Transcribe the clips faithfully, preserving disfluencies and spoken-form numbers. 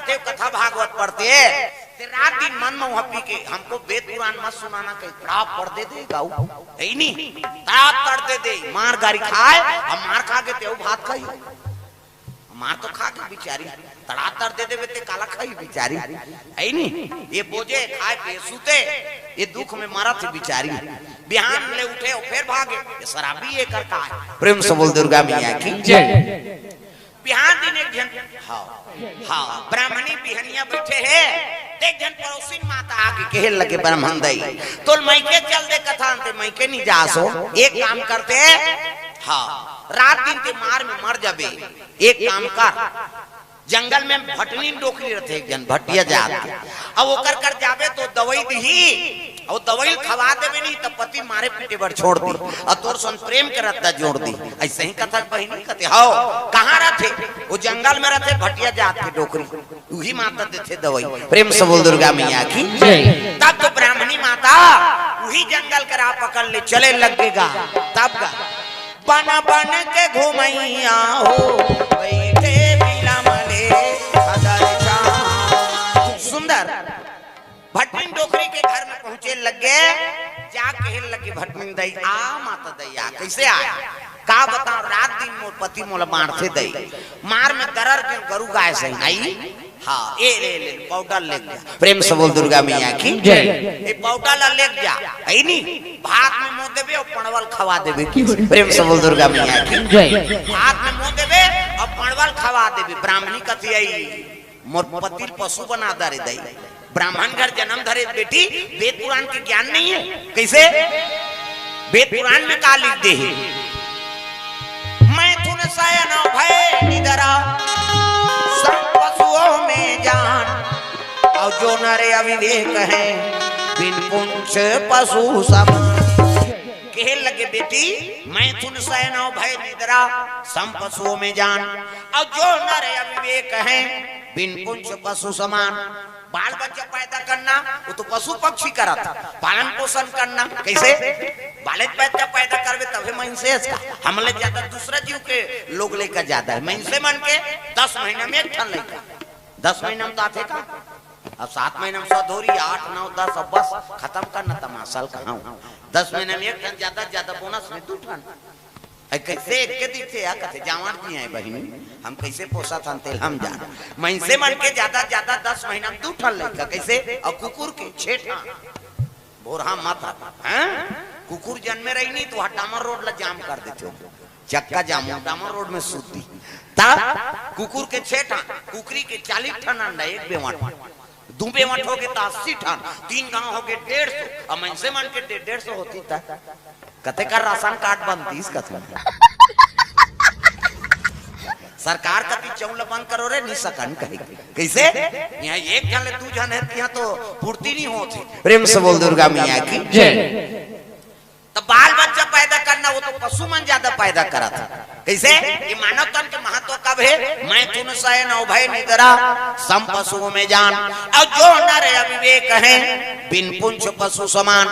ते कथा भागवत पढ़ते, ते रात दिन मन में वहाँ पी के, "हमको वेद पुराण मत सुनाना," कहीं तड़ाप पढ़ दे दे गाऊ, है ही नहीं, तड़ाप पढ़ दे दे, मार गारी खाए, अब मार खा के तेऊ भात खाई, मार तो खा के बिचारी, तड़ा तर दे देवे ते काला खाई बिचारी, है ही नहीं, ये बोझे खाए पे सूते, ये दुख में मरत है बिचारी, बिहान ले उठे और फिर भागे, ये शराबी ये करता है। प्रेम से बोल दुर्गा मैया की जय। बिहान दिन एक झन, हाँ, हाँ, ब्राह्मणी बिहनिया बैठे है, देख झन पड़ोसिन माता आके कहे लगे, "ब्राह्मण दई, तोल मइके चल दे कथा अंते, मइके नहीं जा सो, एक काम करते, हाँ, रात दिन के मार में मर जाबे, एक काम कर, जंगल में भटनी डोकरी रहते, एक झन भटिया जात के, अब ओकर कर जाबे तो दवाई दिही, अउ दवई ल खवा देबे नहीं, त पति मारे पीटे बर छोड़ दी, अउ तोर संग प्रेम के रद्दा जोड़ दी।" अइसे ही कथा बहिनी कथे, "हव, कहाँ रथे?" "वो जंगल में रथे, भटिया जात के डोकरी, उही माता देथे दवई।" प्रेम से बोल दुर्गा मैया की जय। तब तो ब्राह्मणी माता उही जंगल करा पकड़ ले चले लगेगा। तब का बन बन के घुमैया हो, बैठे बिलम ले हदर छाँव। सुंदर। भटनी डोकरी के घर में पहुंचे लगे, जा कहे लगे, "भटनी दई आ, माता दई आ।" कैसे आया? का बताओ, रात दिन मोर पति मोला मारथे दई, मार में दरर के गरु गाय सही आई। हाँ, ए ले ले, पाउडर ले जा। प्रेम से बोल दुर्गा मैया की जय। ए पाउडर ला ले जा, है नी? भात में मो देबे और पणवल खवा देबे की। प्रेम से बोल दुर्गा मैया की जय। भात में मो देबे और पणवल खवा देबे। ब्राह्मणी कथी आई, "मोर पति ल पशु बना दे रे दई।" ब्राह्मण घर जन्म धरे बेटी, वेद पुराण के ज्ञान नहीं है। कैसे? वेद पुराण में का लिख दे है, "मैथुन शयन भय निद्रा, सम पशुओं में जान, और जो नर अविवेक है, बिन पुंछ पशु समान।" कहे लगे, "बेटी, मैथुन शयन भय निद्रा, सम पशुओं में जान, और जो नर अविवेक है, बिन पुंछ पशु समान।" बाल बच्चा पैदा करना, वो तो पशु पक्षी करत, पालन पोषण करना। कैसे? बाले बच्चा पैदा करबे तभे मनसे का, हमले ज्यादा दूसरा जीव के लोग लेकर ज्यादा है। मनसे मन के दस महीना में एक ठन लइका, दस महीना में तो आथे का, अब सात महीना में सौ धोरी, आठ, नौ, दस, अब बस खत्म करना तमाशा ल कहाऊं। दस महीना में एक ठन, ज्यादा से ज्यादा बोनस में दू ठन। अरे कैसे एक के दिखथे या कथे, "जांवर जी हैं बहिनी, हम कैसे पोसत हन तेल हम जान।" मनसे मन के ज्यादा ज्यादा दस महीना में दू ठन लइका, कैसे? और कुकुर के छह ठन। भोरहा मत रख, हैं? कुकुर जन्मे रही नहीं तो वह डामर रोड ला जाम कर देथे, चक्का जाम, डामर रोड में सूत दी। तब कुकुर के छह ठन, कुकरी के चालीस ठन अंडा, एक बेवट, दू बेवट हो गए तो अस्सी ठन, तीन गांव हो गए डेढ़ सौ, अब मनसे मन के डे-, डेढ़ सौ होती त कते कर राशन कार्ड बनतीस कथन। सरकार कति चौल बंद करो रे, नी सकन कहे। कैसे? यहाँ एक झन ले दू झन है, यहाँ तो पूर्ति नहीं होत है। प्रेम से बोल दुर्गा मैया की जय। तो बाल बच्चा पैदा करना, वो तो पशु मन ज्यादा पैदा करत है। कैसे? ये मानव तन के महत्व कब है? "मैथुन शयन भय निद्रा, सम पशुओं में जान, और जो नर अविवेक है, बिन पुंछ पशु समान।"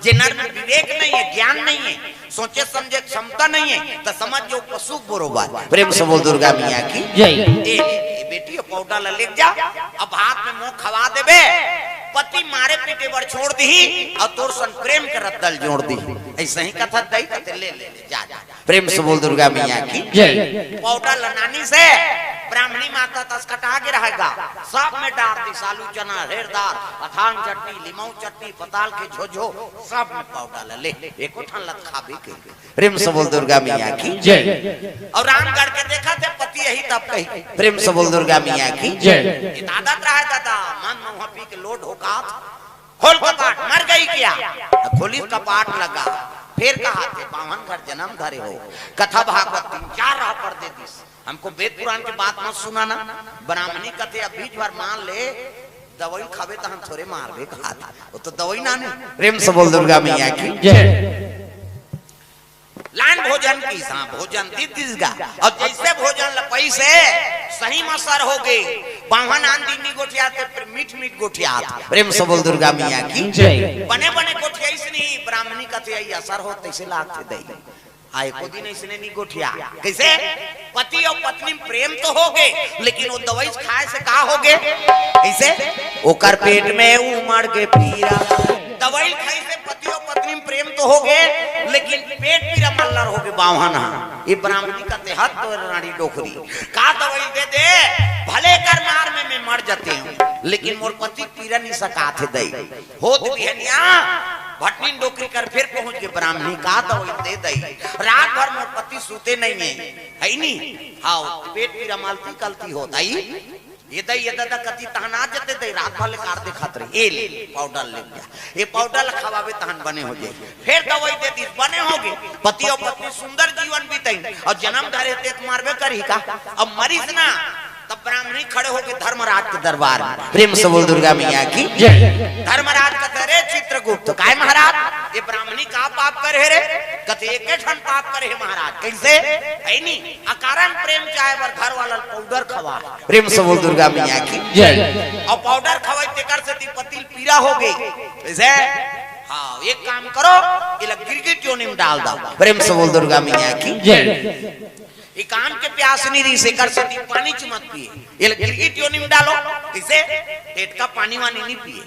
जे नर में विवेक नहीं है, ज्ञान नहीं है, सोचे समझे क्षमता नहीं है, तो समझ जो पशु बरोबर। प्रेम से बोल दुर्गा मैया की जय। ए, ए बेटी, ये पाउडर ला लेके जा, अब हाथ में मुंह खवा देबे, पति मारे पीटे बर छोड़ दी, और तोर सन प्रेम के रद्दा ल जोड़ दी। ऐसे ही कथा दई कथे, "ले, ले, ले, जा, जा।" प्रेम से बोल दुर्गा मैया की जय। पाउडर ला नानी से ब्राह्मणी माता तस कटा के रहेगा, सब में डार दी, सालू चना, हेरदार, अथांग चटनी, लिमाऊ चटनी, पताल के झोझो, सब में पाउडर ला ले, एको ठन लत खाबे के। प्रेम से बोल दुर्गा मैया की जय। और रामगढ़ के देखा थे पति यही तब कही, प्रेम से बोल दुर्गा मैया की जय। ये दादा रहा दादा, मन में वहाँ पी के लोड होकात, "खोल कपाट, मर गई क्या?" खोली कपाट लगा, फिर कहा थे, "बावन घर जन्म धरे हो, कथा भागवत तीन चार राह पर दे दिस, हमको वेद पुराण के बात मत सुनाना।" ब्राह्मणी कथे, "अब बीच भर मान ले, दवाई खाबे तो हम थोड़े मारबे कहा था, वो तो दवाई ना ने।" प्रेम से बोल दुर्गा मैया की जय। लान भोजन की सा भोजन दी दिसगा, और जैसे भोजन लपई से सही में असर हो गए। बावन आन दिन नी गोठियाते, फिर मीठ मीठ गोठियात। प्रेम से बोल दुर्गा मैया की जय। बने बने गोठियाई से नहीं, ब्राह्मणी कथे आई असर हो तैसे लागथे दई। आए को दिन इसने नहीं गोठिया। कैसे? पति और पत्नी में प्रेम तो हो गए, लेकिन वो दवाई खाए से का हो गए? कैसे? ओकर पेट में उमड़ के पीरा। दवाई खाई से पति और पत्नी में प्रेम तो हो गए, लेकिन पेट पीरा मल्लर हो गए। बावहन हा ये ब्राह्मणी का तेहत तो रानी डोकरी का दवाई दे दे, भले कर मार में मैं मर जाते हूँ, लेकिन मोर पति पीरा नहीं सकात हे दई। होत बिहनिया भटनी डोकरी कर फिर पहुंच के ब्राह्मणी का दवाई दे दई। रात भर मोर पति सूते नहीं है, है नी? हाँ, पेट पीरा मलती कलती होत आई। ये दई, ये दादा कति तहना जते दई, रात भर ले कार दिखात रही। ए ले, पाउडर ले जा, ये पाउडर ला खवावे तहन बने हो जाए। फिर दवाई दे दी, बने हो गए। पति और पत्नी सुंदर जीवन बीतई और जन्म धरे तेत मारबे करी का? अब मरीज ना, तब ब्राह्मणी खड़े होके धर्मराज के दरबार में प्रेम से बोल दुर्गा मैया की जय। धर्मराज कहते, "रे चित्रगुप्त, काय महाराज, ये ब्राह्मणी का पाप करे रे?" कहते, "एके ठन पाप करे हे महाराज।" कैसे? है नी, अकारण प्रेम चाहे बर घर वाला पाउडर खवा। प्रेम से बोल दुर्गा मैया की जय। और पाउडर खवाई तेकर से ती पति ल पीरा हो गई। कैसे? हाँ, एक काम करो, इला गिरगिट योनि में डाल दो। प्रेम से बोल दुर्गा मैया की जय। ये काम के प्यास नहीं रही, सेकर से ती पानी चुमत पिए। ये ले गिरगिट योनि में डालो, इसे पेट का पानी वानी नहीं पिए,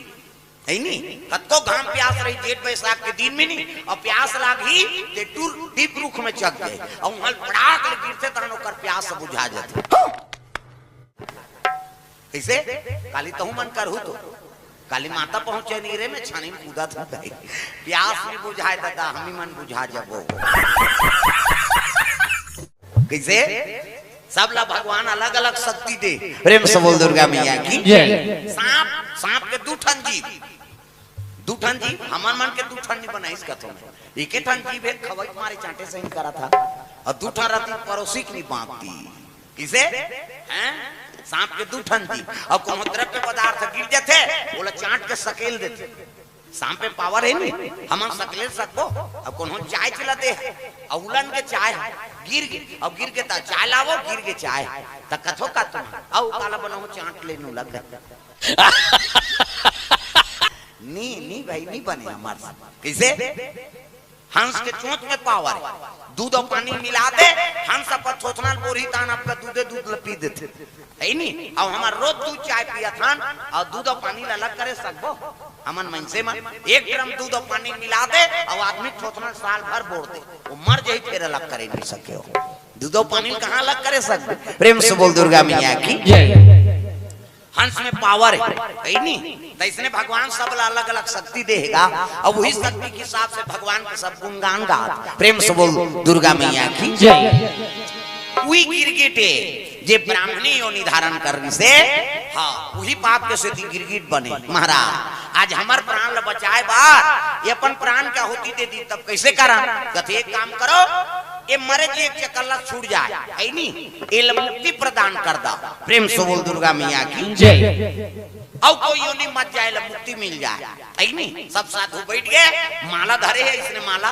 है नी? कतको घाम प्यास रही जेठ बैसाख के दिन में नहीं, और प्यास लाग ही ते टूर डीप रुख में चक गए, और वहां पड़ाक ले गिरते तहन ओकर प्यास बुझा जाते। कैसे? काली तहु मन करहु तो काली माता पहुंचे नहीं रे, मैं छानी में कूदा था भाई। प्यास नहीं बुझाए दादा, हम ही मन बुझा जबो। कैसे? सब ला भगवान अलग अलग शक्ति दे। प्रेम से बोल दुर्गा मैया की जय। सांप, सांप के दू ठन जीभ, दू ठन जीभ, हमन मन के दू ठन नहीं बनाइस कथो में। एके ठन जीभ हे, खवई मारे चांटे सही करा था, और दू ठन रहती परोसी के नहीं बांधती। किसे? हैं? सांप के दू ठन जीभ, और कोनो द्रव्य पदार्थ गिर जाथे, ओला चांट के सकेल देथे। सांप पे पावर है नहीं, हमन सकले सकबो। अब कोनो चाय चला दे, अउलन के चाय गिर गे, अब गिर गे ता चाय लावो, गिर गे चाय, त कथो का तुम, अउ काला बनाओ चांट ले नू लग। नी, नी भाई, नी बने हमार से। किसे? हंस के चोंच में पावर है। दूध और पानी मिला दे, हंस अपन थोथना बोरी तान आपका दूधे दूध ल पी देथे। है नी? अब हमार रोज दूध चाय पियत हन, और दूध और पानी ल अलग करे सकबो? हमन मनसे मन एक ड्रम दूध और पानी मिला दे, और आदमी थोथना साल भर बोर दे, वो मर जाई, फिर अलग करे नहीं सके हो। दूध और पानी कहाँ अलग करे सकबो? प्रेम से बोल दुर्गा मैया की जय। हंस में पावर है, है नी? त इसने भगवान सब ला अलग-अलग शक्ति देगा, और वही शक्ति के हिसाब से भगवान के सब गुणगान गात। प्रेम से बोल दुर्गा मैया की जय। उही गिरगिट हे, जे ब्राह्मणी योनि धारण करिसे, हाँ, उही पाप के सेती गिरगिट बने। महाराज, आज हमर प्राण ल बचाए बर ये अपन प्राण के आहुति दे दी, तब कैसे करन? कथे, एक काम करो, ये मरे जी एक चकल्ला छूट जाए, है नी? ये ल मुक्ति प्रदान कर दा। प्रेम से बोल दुर्गा मैया की जय। अउ कोई योनि मत जाए, ल मुक्ति मिल जाए, है नी? सब साधु बैठ गए, माला धरे है इसने माला।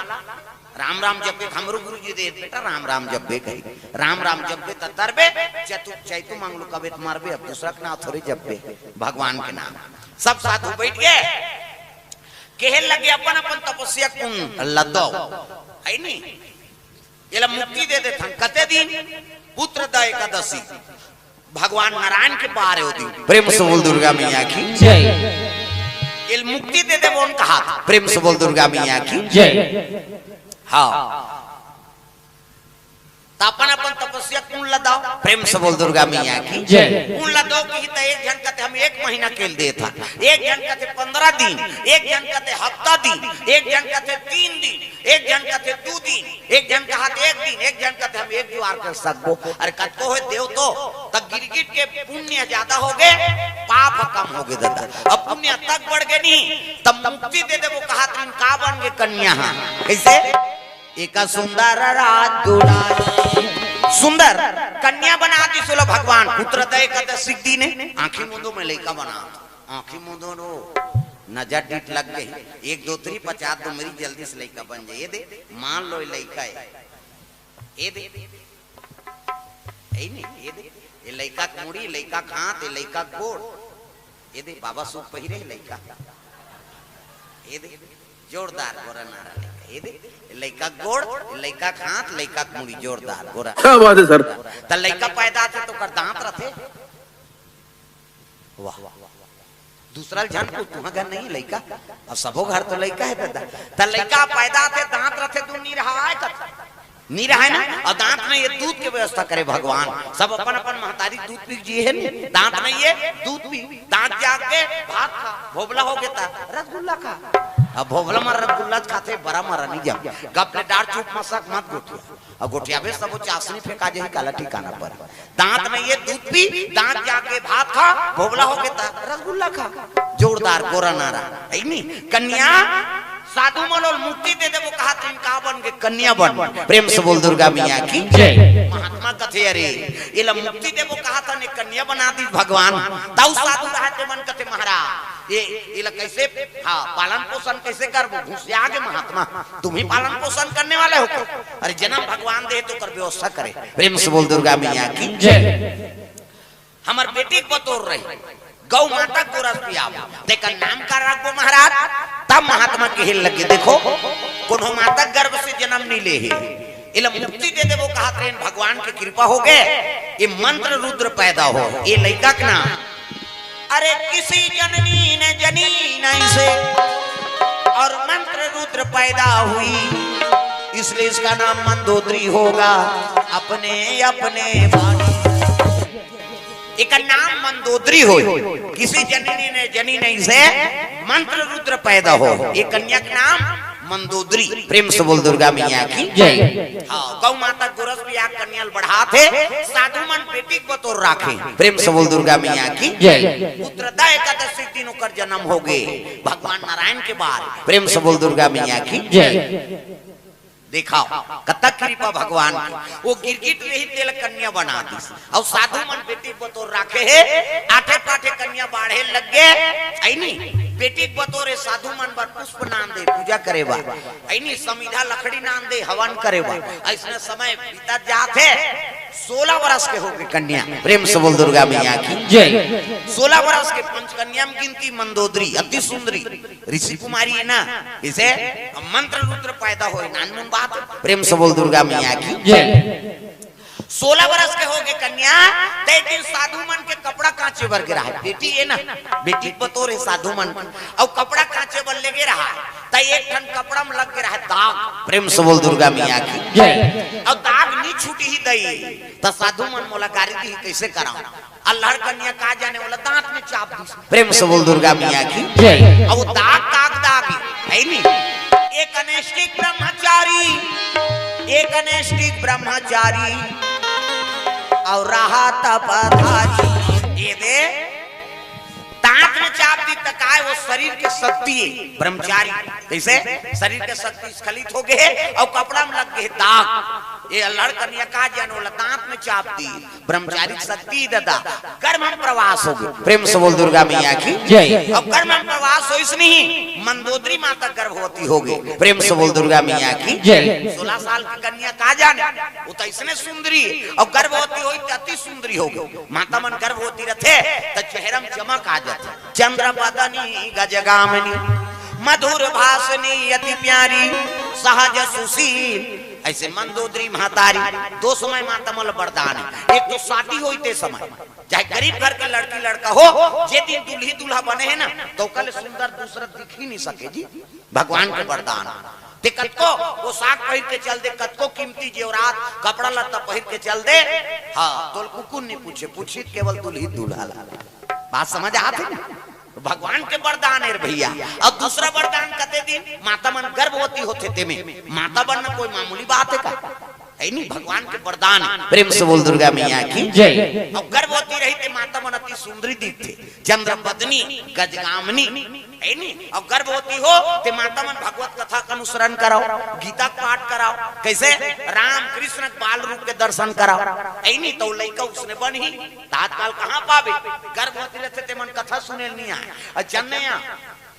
राम राम जपे, हमरो गुरु जी दे बेटा, राम राम जपे कही, राम राम जपे त तरबे, चतु चैतु मंगलू कबे त मरबे, अब दूसरा के नाम थोड़े जपे, भगवान के नाम। सब साधु बैठ गए, कहे लगे अपन अपन तपस्या कुंड ल दो, है नी? एला मुक्ति दे देथन। कते दिन? पुत्रदा एकादशी, भगवान नारायण के बार हे ओ दिन। प्रेम से बोल दुर्गा मैया की जय। एल मुक्ति दे देबो कहा, प्रेम से बोल दुर्गा मैया की जय। हाँ, त अपन अपन तपस्या कुंड ल दो, प्रेम से बोल दुर्गा मैया की जय। कुंड ल दो कही त एक झन कथे हम एक महीना के ल देथन, एक झन कथे पंद्रह दिन, एक झन कथे हफ्ता दिन, एक झन कथे तीन दिन, एक झन कथे दू दिन, एक झन कहा त एक दिन, एक झन कथे हम एक जुआर कर सकबो। अरे कतको होय देव तो, त गिरगिट के पुण्य ज्यादा होगे, पाप कम होगे दादा। अब पुण्य तक बढ़ गे नहीं, तब मुक्ति दे देबो कहा त का बन गे कन्या हा। कैसे? एका सुंदर राजदुलारी। सुंदर कन्या बना दिस ओला भगवान। पुत्रदा एकादशी के दिन आंखी मूंदो में लइका बना। आंखी मूंदो नो, नजर डीठ लग गई। एक दो तरी पचास दो मेरी जल्दी से लइका बन जाए। ये दे, मान लो ये लइका है। ये दे, है नहीं, ये दे, ये लइका के मुड़ी, लइका के हाथ, ये लइका के गोड़। ये दे, बाबा सूट पहिरे लइका। ये दे, जोरदार गोरा नारा लइका। ये दे, लइका के गोड़, लइका के हाथ, लइका के मुड़ी, जोरदार गोरा। क्या बात है सर। त लइका पैदा होथे त ओकर दांत रथे। वाह। दूसरा झन को तुहा घर नहीं लइका, अब सबो घर तो लइका हे दादा। त लइका पैदा होथे, दांत रथे, दूध नइ रहय कथे, नइ रहय ना। अउ दांत नइ हे, दूध के व्यवस्था करे भगवान। सब अपन अपन महतारी दूध पी के जिए हे न, दांत नइ हे, दूध पी, दांत जाग के भात खा, भोभला हो गे त रसगुल्ला खा। अब भोभला म रसगुल्ला खाथे, बरा मरा नइ जाम। गप ले डार, चुप मसक मत गोठिया। अउ गोठियाबे सबो चासनी फेंका जाही, काला ठिकाना पर। दांत नइ हे, दूध पी, दांत जाग के भात खा, भोभला हो गे त रसगुल्ला खा। जोरदार गोरा नारा, हे नी? कन्या, साधु मन ल मुक्ति दे देबो कहत रहिन, का बन गे? कन्या बन। प्रेम से बोल दुर्गा मैया की जय। महात्मा कथे, अरे, एला मुक्ति देबो कहत हन, कन्या बना दिस भगवान। तउ साधु रहय ते मन कथे, महाराज, ए, एला कइसे, हाँ, पालन पोषण कइसे करबो? घुसिया गे महात्मा, तुम ही पालन पोषण करने वाले हो क्या? अरे, जनम भगवान दे हे त ओकर व्यवस्था करे। प्रेम से बोल दुर्गा मैया की जय। हमर बेटी के बतोर रही, गौ माता के गोरस पियाबो, तेकर नाम का रखबो महाराज? तब महात्मा कहे लगे, देखो, कोनो माता गर्भ से जनम नइ ले हे, एला मुक्ति दे देबो कहत रहिन, भगवान के कृपा हो गे, ए मंत्र रुद्र पैदा हो, ए लइका के नाम, अरे किसी जननी ने जनी नहीं से और मंत्र रुद्र पैदा हुई, इसलिए इसका नाम मंदोदरी होगा। अपने अपने बानी, एकर नाम मंदोदरी होय। किसी जननी ने जनी नहीं से मंत्र रुद्र पैदा हो, ए कन्या के नाम मंदोदरी। प्रेम से बोल दुर्गा मैया की जय। हाँ, गौ माता गोरस पिया कन्या ल बढ़ाथे, साधु मन बेटी के बतोर राखे। प्रेम से बोल दुर्गा मैया की जय। पुत्रदा एकादशी के दिन ओकर जनम हो गे, भगवान नारायण के बार। प्रेम से बोल दुर्गा मैया की जय। देखाव, कतक कृपा भगवान के। ओ गिरगिट रही, तेला कन्या बना दिस। अउ साधु मन बेटी बतोर राखे हे, आठे पाठे कन्या बाढ़े लग गे, हे नी? बेटी बतोर ए साधु मन बर पुष्प नान दे, पूजा करे बर, हे नी? समिधा लकड़ी नान दे, हवन करे बर। अइसने समय बीतत जात हे, सोलह बरस के हो गे कन्या। प्रेम से बोल दुर्गा मैया की जय। सोलह बरस के पंचकन्या म गिनती मंदोदरी, अति सुंदरी। ऋषि कुमारी हे ना, इसे मंत्र रुद्र पैदा होय, नानमुन बात। प्रेम से बोल दुर्गा मैया की जय। सोलह बरस के हो गे कन्या, त एक दिन साधु मन के कपड़ा कांचे बर गे रहय। बेटी हे ना, बेटी बतोर हे साधु मन के, अउ कपड़ा कांचे बर ले गे रहय, त एक ठन कपड़ा म लग गे रहय दाग। प्रेम से बोल दुर्गा मैया की जय। अउ दाग नइ छूटही दई, त साधु मन मोला गारी दिही, कइसे करंव? अल्हड़ कन्या का जाने, ओला दांत में चाप दिस। प्रेम से बोल दुर्गा मैया की जय। अउ दाग, दाग, दाग, हे नी? एक नैष्ठिक ब्रह्मचारी, एक नैष्ठिक ब्रह्मचारी अउ रहा तपधारी। ए दे, दांत में चाप दिस त काय, ओ शरीर के शक्ति हे, ब्रह्मचारी। कइसे? शरीर के शक्ति स्खलित हो गे हे अउ कपड़ा म लग गे हे दाग। ए अल्हड़ कन्या का जाने, ओला दांत में चाप दिस। ब्रह्मचारी के शक्ति ददा, गर्भ म प्रवास हो गे। प्रेम से बोल दुर्गा मैया की जय। अउ गर्भ म प्रवास होइस नहीं, मंदोदरी माता गर्भवती हो गे। प्रेम से बोल दुर्गा मैया की जय। सोलह साल के कन्या का जाने, ओ त अइसने सुंदरी, अउ गर्भवती होइस त अति सुंदरी हो गे। माता मन गर्भवती रथे, त चेहरा म चमक आ जाथे। चंद्र बदनी गजगामिनी, मधुर भाषिणी अति प्यारी, सहज सुशील। अइसे मंदोदरी महतारी, दो समय माता मन ल वरदान हे। एक तो शादी होय ते समय, चाहे गरीब घर के लड़की लड़का हो, जे दिन दूल्ही दूल्हा बने हे ना, त ओकर ले सुंदर दूसरा दिख ही नइ सके जी, भगवान के वरदान। ते कतको पोशाक पहिर के चल दे, कतको कीमती जेवरात, कपड़ा लत्ता पहिर के चल दे, हाँ, तोला कुकुर नइ पूछे, पूछही केवल दूल्ही दूल्हा ला। बात समझ आत हे ना? त भगवान के वरदान हे रे भइया। अउ दूसरा वरदान कते दिन माता मन गर्भवती होथे तेमे, माता बनना कोई मामूली बात हे का? हे नी, भगवान के वरदान हे। प्रेम से बोल दुर्गा मैया की जय। अउ गर्भवती रही ते माता मन अति सुंदरी दिखथे, चंद्र बदनी गजगामिनी, हे नी? अउ गर्भवती हो ते माता मन भगवत कथा के अनुसरण करव, गीता के पाठ करव, कइसे राम कृष्ण के बाल रूप के दर्शन करव, हे नी? त लइका उसने बनही। त आजकल कहाँ पाबे? गर्भवती रथे ते मन कथा सुने ल नइ आय। अउ जन्ने या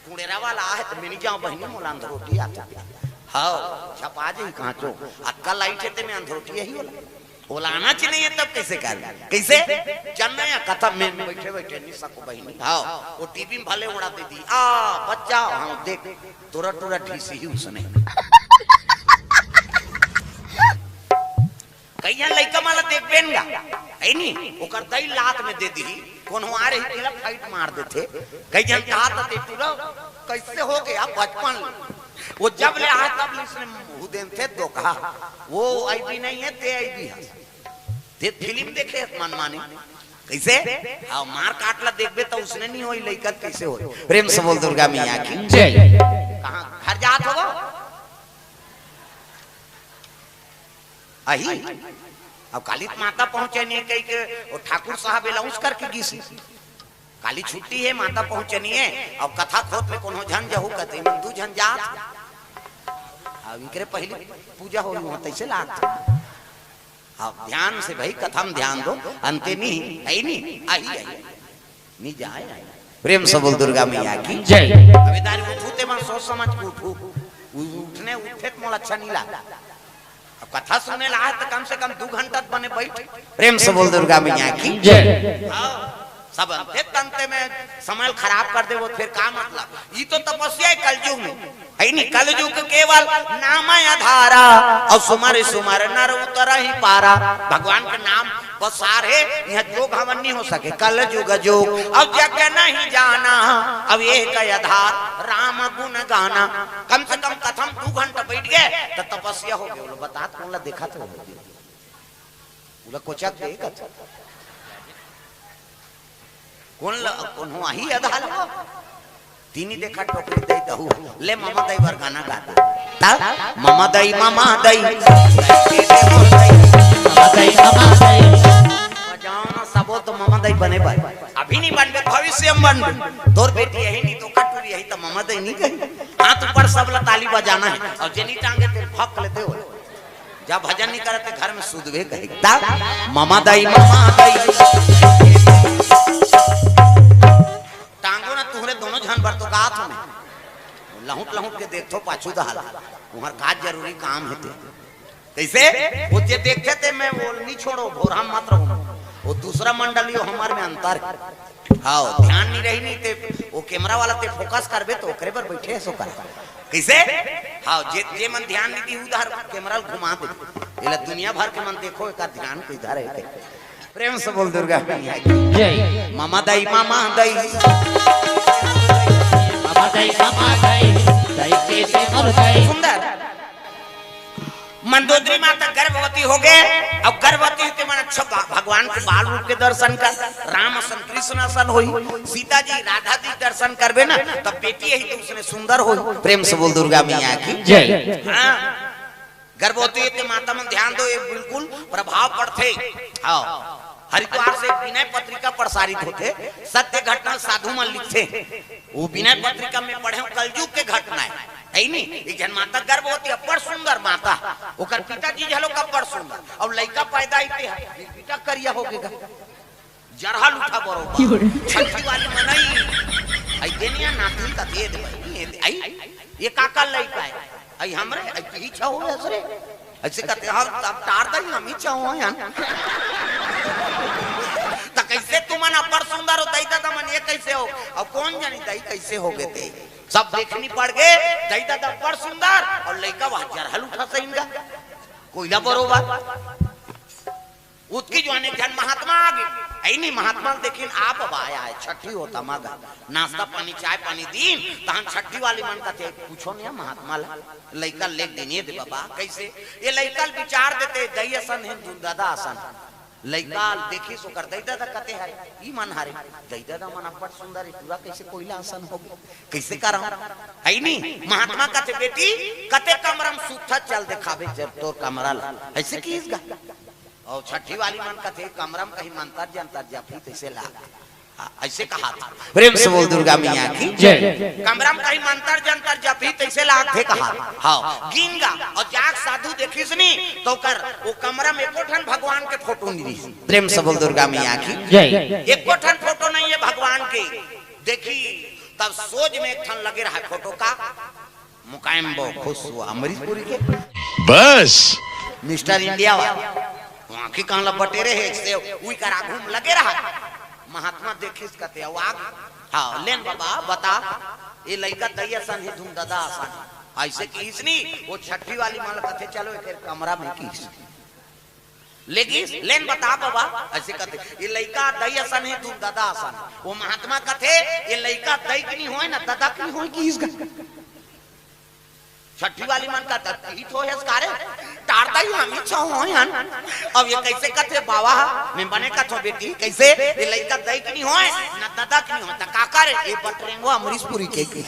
कुड़ेरा वाला आहे त मिल जाओ बहिनी, मोला अंधरोटी आथे। हव, झपा जाही कहाँ चो। अक्कल लाइट हे ते में अंधरोटी यही होला। बोलाना च नहीं है, तब कैसे कर? कैसे? जानना या कथा में बैठे बैठे निशा को बहिनी, हाँ, वो टीवी में भले उड़ा दे दी, आ बच्चा, हाँ देख, तोरा टूरा ढीसी ही उसने। कई झन लइका मन ला देखबे न गा, है नी? ओकर दई लात में दे दिही, कोनो आ रही तेला फाइट मार देथे। कई झन कहा था, "ते टूरा कैसे हो गया बचपन ले?" वो जब ले आए तब ले इसने मुंह देन थे धोखा। वो आईबी नहीं है, ते आईबी है। ते फिल्म देखे हस मनमानी। कैसे? हाँ, मार काट ला देखबे तो उसने नहीं होई, लइका कैसे होई? प्रेम से बोल दुर्गा मैया की। जय। कहाँ घर जात हो? अही, अब काली माता पहुंचे नहीं कही के, वो ठाकुर साहब अनाउंस करके गिस। काली छुट्टी है, माता पहुंचे नहीं है, अब कथा खोत ले कोनो झन जहू कहते, "मैं दू झन जात।" अब इनकरे पहली पूजा होई, वहां तैसे लागत। अब ध्यान से भाई, कथा में ध्यान दो, अंते नहीं, है ही नहीं, अही, अही। नहीं जाए, अही। प्रेम से बोल दुर्गा मैया की। जय। अबे दारी उठू ते मन सोच समझ के उठू, उ-, उठने, उठे तो मोला अच्छा नहीं लगा। अब कथा सुने ला है तो कम से कम दू घंटा तो बने बैठ। प्रेम से बोल दुर्गा मैया की। जय। हाँ, सब अंते तंते में समय खराब कर देबो, फिर का मतलब? ये तो तपस्या है कलयुग में, है नी? कलयुग केवल नाम आधारा, और सुमर सुमर नर उतरहि पारा। भगवान के नाम पसार है, यहाँ जोग हवन नहीं हो सके। कलयुग जोग अब जग नहीं जाना, अब एक आधार राम गुण गाना। कम से कम कथा में दू घंटा बैठ गए तो तपस्या हो गया। बोलो, बता, कौन ला देखा था? बोला, कोचक दे कथा। कौन ल-, कौन हो आही आधार हो? तीनी देखा टोकरी दे दहू। ले ममा दई बर गाना गा दे। ता? ममा दई, ममा दई। ममा दई, ममा दई। बजाओ ना सबो तो ममा दई बने बर। अभी नहीं बनबे, भविष्य में बनबे। तोर बेटी यही नहीं तो कटुरी यही तो ममा दई नहीं कही। हाथ ऊपर सब ला ताली बजाना है। और जे नहीं टांगे ते फक लेते हो। जब भजन नहीं करते घर में सुधवे कहे। ता? ममा दई, ममा दई। टांगो ना तुहरे दोनों झन बर तो गात हो मैं। लहुट लहुट के देखथो पाछू दहाल। तुम्हार का जरूरी काम है ते। कैसे? वो जे देखथे ते मैं वो नहीं छोड़ो, भोरहा मत रहो। वो दूसरा मंडली हो, हमार में अंतर है। हाँ, ध्यान नहीं रही नहीं ते, वो कैमरा वाला ते फोकस करबे तो ओकरे पर बैठे है सो कर। कैसे? हाँ, जे, जे मन ध्यान नहीं दी उधर कैमरा घुमा दे। एला दुनिया भर के मन देखो, एकर ध्यान किधर है। प्रेम से बोल दुर्गा मैया की। जय। ममा दई, ममा दई। ममा दई, ममा दई, दई के से मोर दई। सुंदर। मंदोदरी माता गर्भवती हो गए। अब गर्भवती होते मन अच्छा भा-, भगवान के बाल रूप के दर्शन कर, राम असन कृष्ण असन होई, सीता जी राधा जी दर्शन करबे ना, तब बेटी यही तो उसने सुंदर होई। प्रेम से बोल दुर्गा मैया की। जय। हाँ। गर्भवती होते माता मन ध्यान दो, ये बिल्कुल प्रभाव पड़थे। हाँ, हरिद्वार से एक विनय पत्रिका प्रसारित होथे, सत्य घटना साधु मन लिखथे। वो विनय पत्रिका में पढ़े हूँ, कलयुग के घटना है, है नी? एक झन माता गर्भवती, अब्बड़ सुंदर माता, ओकर पिताजी घलो अब्बड़ सुंदर, और लइका पैदा ही ते है, पिता करिया हो गएगा। जरहल उठा बरोबर। छठी वाली मनई। आई देनिया नाती का दे दे भाई, ये दे, आई, ये काका लइका है? आई हमरे, आई तू ही छहो है सरे। ऐसे कहते, "हाँ, अब टार दई, हम ही छहो हैं।" त कैसे तुमन अब्बड़ सुंदर हो, दई दादा मन ये कैसे हो? अब कौन जानी दई कैसे हो गए थे? सब देखनी पड़ गए, दई दादा अब्बड़ सुंदर और लइका वह जरहल उठा सही का। कोयला बरोबर। उतकी जुवान एक झन महात्मा आ गे। ऐनी महात्मा ल देखिन, आप अब आया है, छठी होता मगा, नाश्ता पानी, चाय पानी दीन, तहन छठी वाली मन कथे, "पूछो नहीं महात्मा ल, लइका लेग दिन ये दे बाबा, कैसे?" ये लइका ल विचार देते, दई असन है, दू दादा असन। लइका ल देखिस ओकर दई दादा कथे हरे, ई मन हरे, दई दादा मन अब्बड़ सुंदर है, पूरा कैसे कोयला असन हो गे, कैसे करहूं? है नी? महात्मा कथे, "बेटी, कते कमरा म सुत्था, चल देखाबे जब तोर कमरा ल।" ऐसे किहिस गा। और छठी वाली मन कथे, "कमरा म कहीं मंतर जंतर जपही तैसे लाग।" हाँ, ऐसे कहा था। प्रेम से बोल दुर्गा मैया की जय। "कमरा म कहीं मंतर जंतर जपही तैसे लाग थे," कहा। हाँ, गिन गा। और जाग साधु देखिस नी, तो कर, वो कमरा में एको ठन भगवान के फोटो नहीं रही। प्रेम से बोल दुर्गा मैया की जय। एको ठन फोटो नहीं है भगवान के। देखी, तब सोच में एक ठन लगे रहा फोटो का। मुकायम बो खुश हुआ अमरीशपुरी के। बस। मिस्टर इंडिया वाला। आंखी कान ला बटेरे हे, से उई कर आघू म लगे रहा। महात्मा देखिस कथे, अउ आगे, हाँ, लेन बाबा, बता, ये लइका दई असन हे, धुन ददा असन हे। अइसे किहिस नी, वो छट्ठी वाली मन ला कथे, "चलो, एकर कमरा में," किहिस। लेगिस, "लेन बता बाबा," अइसे कथे, "ये लइका दई असन हे, धुन ददा असन हे।" वो महात्मा कथे, "ये लइका दई के नी होय ना, ददा के नी होय," किहिस गा। छट्ठी वाली मन का दत्ती ही थो हेस कारे, टारता ही हम ही छो होय हन। अब ये कइसे कथे बाबा, मैं बने कथो बेटी, कइसे ये लइका दई के नी होय, ना ददा के नी होय, त का करे, ये बटरेंगो अमरीशपुरी के की।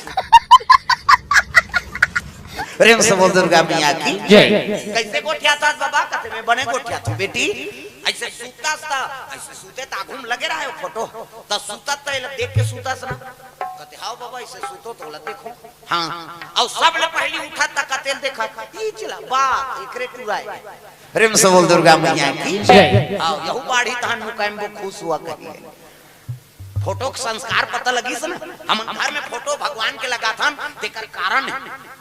प्रेम से बोल दुर्गा मैया की जय। कइसे गोठियाथस बाबा, कथे मैं बने गोठियाथों बेटी, अइसे सुतस त, अइसे सुते त आघू म लगे रहा हे फोटो, त सुतस त एला देख के सुतस ना, कथे, "हाव बाबा, अइसे सुतो त ओला देखो।" हाँ, अउ सबले पहिली उठत त कते ल देखत, "ई चला, बा, एकरे टुरा ए।" प्रेम से बोल दुर्गा मैया की जय। हाँ, यहू बाढ़ी तहन मुकाइम वो खुश हुआ कही। फोटो के संस्कार पता लगिस ना, हमन घर में फोटो भगवान के लगाथन, तेकर कारण हे।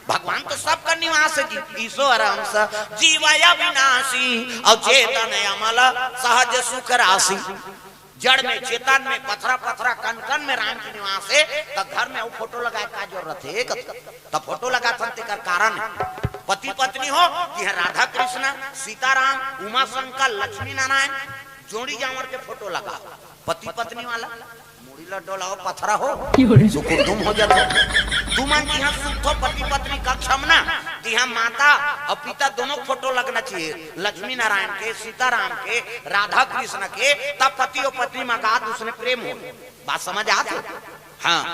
भगवान तो सबकर निवास हे जी, ईश्वर अंश, जीव अविनाशी, अउ चेतन अमल, सहज सुख राशि। जड़ में, चेतन में, पथरा पथरा, कण कण में राम के निवास हे, त घर में अउ फोटो लगाए का जरूरत हे? त फोटो लगाथन तेकर कारण हे। पति पत्नी हो, तिहां राधा कृष्ण, सीताराम, उमा शंकर, लक्ष्मी नारायण, जोड़ी जांवर के फोटो लगा। पति पत्नी वाला मुड़ी ल डोलाओ, पथरा हो, सुकुरदुम हो जाथे। तुमन जिहां सुतथो पति पत्नी कक्ष म ना, तिहां माता अउ पिता दोनों फोटो लगना चाहिए, लक्ष्मी नारायण के, सीताराम के, राधा कृष्ण के, तब पति अउ पत्नी म अगाध उसने प्रेम हो। बात समझ आथे? हाँ,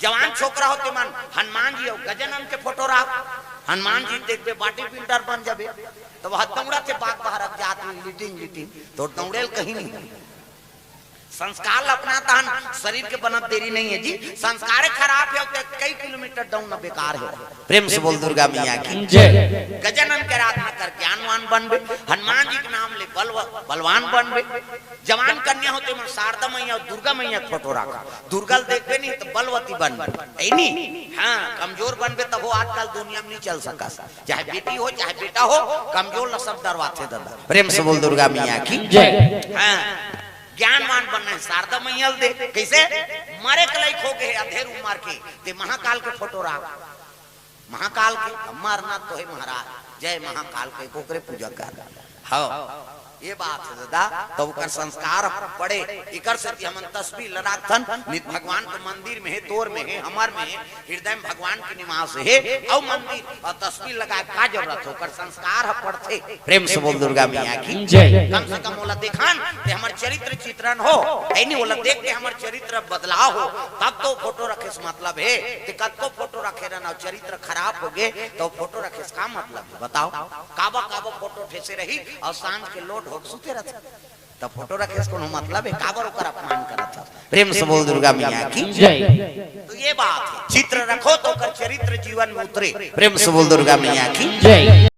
जवान छोकरा हो तेमन हनुमान जी अउ गजानन के फोटो राख, हनुमान जी देखबे body builder बन जाबे, त वह दौड़त हे बाग बहरत जात हे, लिटिंग लिटिंग, त दौड़े ल कहीं नहीं। संस्कार ल अपना तहन शरीर के बनत देरी नहीं हे जी। संस्कार खराब हे, त कई किलोमीटर दौड़ना बेकार हे। प्रेम से बोल दुर्गा मैया की जय। गजानन के आराधना कर ज्ञानवान बनबे, हनुमान जी के नाम ले बलव-, बलवान बनबे। जवान कन्या हो तेमन शारदा मैया अउ दुर्गा मैया के फोटो राख। दुर्गा ल देखबे नहीं त बलवती बनबे, हे नी? हाँ, कमजोर बनबे तभो आजकल दुनिया म नहीं चल सकस। चाहे बेटी हो, चाहे बेटा हो, कमजोर ल सब डरवाथे दादा। प्रेम से बोल दुर्गा मैया की जय। हाँ, ज्ञानवान बनना हे, शारदा मैया ल दे। कइसे? मरे के लायक हो गे हे, अधेर उमर के, ते महाकाल के फोटो राख। महाकाल के, मरना तो हे महाराज, जय महाकाल के, ओकरे पूजा कर। हाँ, ये बात हे दादा, त ओकर संस्कार पड़े, एकर सेती हमन तस्वीर ल राखथन, नित भगवान के मंदिर में हे, तोर में हे, हमर में हे, हृदय में भगवान के निवास हे, अउ मंदिर अउ तस्वीर लगाए का जरूरत हे? ओकर संस्कार ह पड़थे। प्रेम से बोल दुर्गा मैया की जय। कम से कम ओला देखन, ते हमर चरित्र चित्रण हो, हे नी, ओला देख के हमर चरित्र बदलाव हो, तब तो फोटो रखे से मतलब हे। ते कतको फोटो रखे रहना, चरित्र खराब हो गे, त फोटो रखे से का मतलब हे? बताओ, काबर काबर फोटो ठेसे रही अउ सांझ के लोट होके सुते रथे। त फोटो रखे से कोनो मतलब हे? काबर ओकर अपमान करत हस? प्रेम से बोल दुर्गा मैया की जय। त ये बात हे, चित्र रखो त ओकर चरित्र जीवन में उतरे। प्रेम से बोल दुर्गा मैया की जय।